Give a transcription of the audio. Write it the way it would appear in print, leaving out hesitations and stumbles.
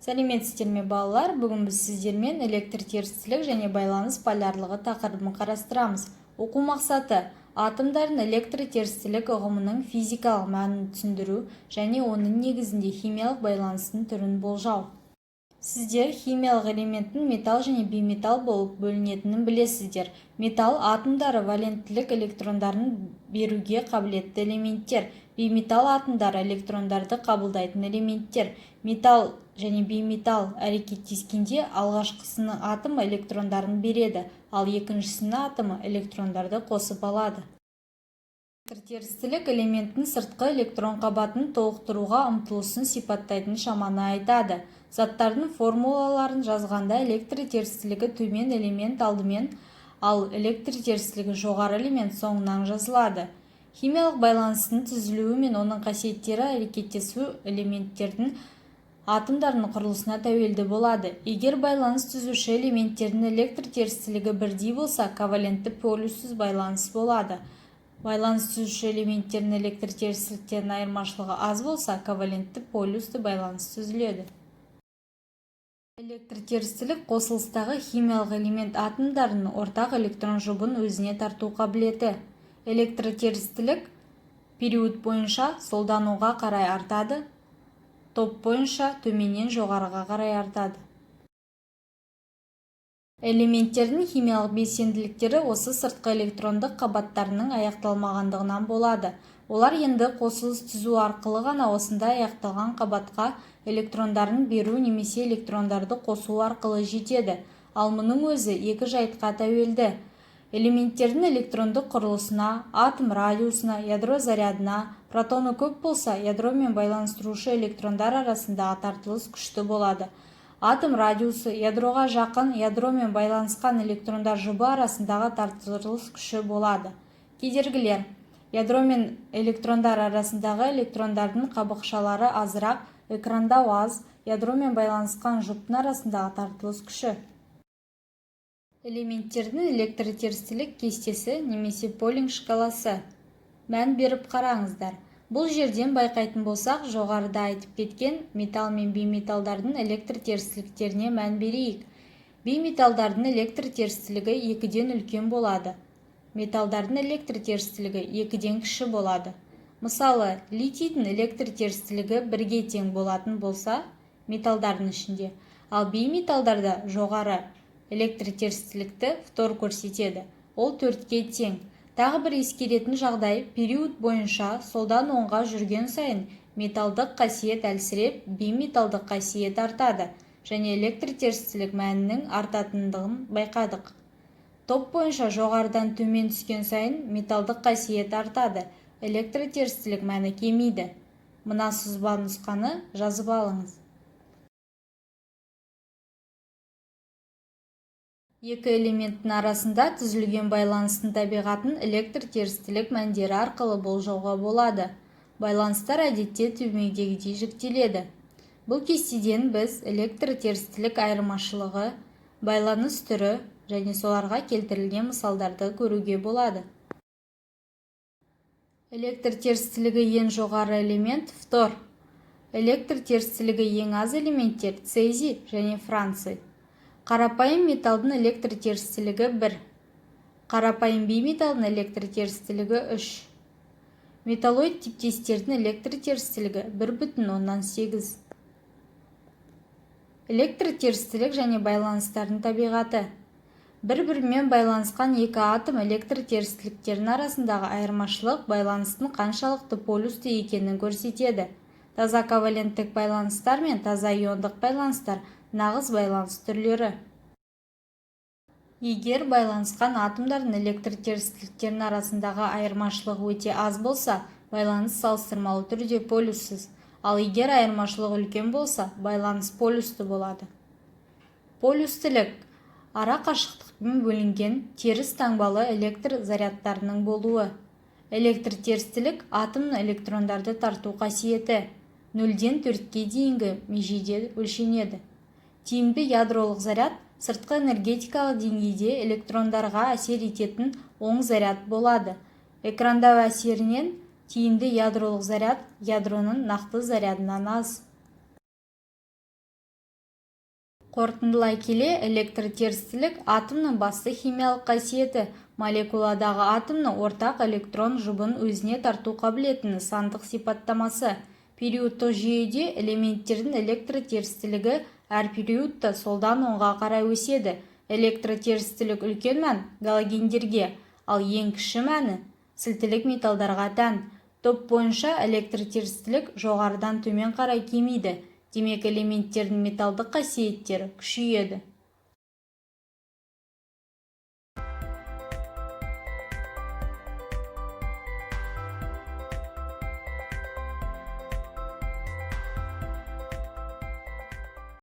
Сәлеметсіздер ме, балалар! Бүгін біз сіздермен электр терістілік және байланыс полярлығы тақырыбын қарастырамыз. Оқу мақсаты: атомдардың электр терістілік ұғымының физикалық мәнін түсіндіру және оның негізінде химиялық байланыстың түрін болжау. Сіздер химиялық элементтің металл және бейметалл болып бөлінетінін білесіздер. Металл атомдары валенттілік электрондарын беруге қабілетті элементтер, бейметалл атомдары электрондарды қабылдайтын элементтер. Металл және бейметалл әрекеттескенде, алғашқысының атомы электрондарын береді, ал екіншісінің атомы электрондарды қосып алады. Электр элементтің сыртқы электрон қабатын толықтыруға ұмтылысын сипаттайтын шаманы айтады. Заттардың формулаларын жазғанда электр терістілігі төмен элемент алдымен, ал электр терістілігі жоғары элемент соңынан жазылады. Химиялық байланыстың түзілуі мен оның қасиеттері әрекеттесу элементтердің атомдарының құрылысына тәуелді болады. Егер байланыс түзуші элементтердің электр терістілігі бірдей болса, ковалентті полюссіз байланыс болады. Байланыс түзуші элементтердің электр терістіліктерінің айырмашылығы аз болса, ковалентті полюсті байланыс түзіледі. Электр терістілік қосылыстағы химиялық элемент атомдарының ортақ электрон жұбын өзіне тарту қабілеті. Электр терістілік период бойынша солдан оңға қарай артады, топ бойынша төменнен жоғарыға қарай артады. Элементтердің химиялық белсенділіктері осы сыртқы электрондық қабаттарының аяқталмағандығынан болады. Олар енді қосылыс түзу арқылы ғана осындай аяқталған қабатқа электрондарын беру немесе электрондарды қосу арқылы жетеді. Ал мұның өзі екі жайтқа тәуелді: элементтердің электрондық құрылысына, атом радиусына, ядро зарядына. Протоны көп болса, ядромен байланыстырушы электрондар арасындағы тартылыс күшті болады. Атом радиусы ядроға жақын ядромен байланысқан электрондар жұбы арасындағы тартылыс күші болады. Кедергілер: ядро мен электрондар арасындағы электрондардың қабықшалары азырақ, экрандау аз, ядромен байланысқан жұптың арасындағы тартылыс күші. Элементтердің электр терістілік кестесі немесе Полинг шкаласы. Мән беріп қараңыздар. Бұл жерден байқайтын болсақ, жоғарыда айтып кеткен металл мен бейметалдардың электр терістіліктеріне мән берейік. Бейметалдардың электр терістілігі екіден үлкен болады, металдардың электр терістілігі екіден кіші болады. Мысалы, литийдің электр терістілігі 1-ге тең болатын болса металдардың ішінде, ал бейметалдарда жоғары электр терістілікті фтор көрсетеді, ол 4-ке тең. Тағы бір ескеретін жағдай: период бойынша солдан оңға жүрген сайын металдық қасиет әлсіреп, бейметалдық қасиет артады және электр терістілік мәнінің артатындығын байқадық. Топ бойынша жоғарыдан төмен түскен сайын металдық қасиет артады, электр терістілік мәні кемиді. Мына сызба нұсқаны жазып алыңыз. Екі элементтің арасында түзілген байланыстың табиғатын электр терістілік мәндері арқылы болжауға болады. Байланыстар әдетте төмендегідей жіктеледі. Бұл кестеден біз электр терістілік айырмашылығы, байланыс түрі және соларға келтірілген мысалдарды көруге болады. Электр терістілігі ең жоғары элемент фтор. Электр терістілігі ең аз элементтер цезий және франций. Қарапайым металдың электр терістілігі 1, қарапайым бейметалдың электр терістілігі 3, металлоид типтестердің электр терістілігі 1,8. Электр терістілік және байланыстардың табиғаты. Бір-бірімен байланысқан екі атом электр терістіліктерінің арасындағы айырмашылық байланыстың қаншалықты полюсті екенін көрсетеді. Таза коваленттік байланыстар мен таза иондық байланыстар нағыз байланыс түрлері. Егер байланысқан атомдардың электр терістіліктерінің арасындағы айырмашылық өте аз болса, байланыс салыстырмалы түрде полюссіз, ал егер айырмашылық үлкен болса, байланыс полюсті болады. Полюстілік: ара қашықтықпен бөлінген теріс таңбалы электр зарядтарының болуы. Электр терістілік атомның электрондарды тарту қасиеті, 0-ден 4-ке дейінгі межеде өлшенеді. Тиімді ядролық заряд сыртқы энергетикалық деңгейде электрондарға әсер ететін оң заряд болады. Экрандау әсерінен тиімді ядролық заряд ядроның нақты зарядынан аз. Қорытындылай келе, электротерістілік атомның басты химиялық қасиеті, молекуладағы атомның ортақ электрон жұбын өзіне тарту қабілетінің сандық сипаттамасы. Периодтық жүйеде элементтердің электротерістілігі әр периодта солдан оңға қарай өседі. Электротерістілік үлкен мән галогендерге, ал ең кіші мәні сілтілік металдарға тән. Топ бойынша электротерістілік жоғарыдан төмен қарай кемиді, демек элементтердің металдық қасиеттері күшейеді.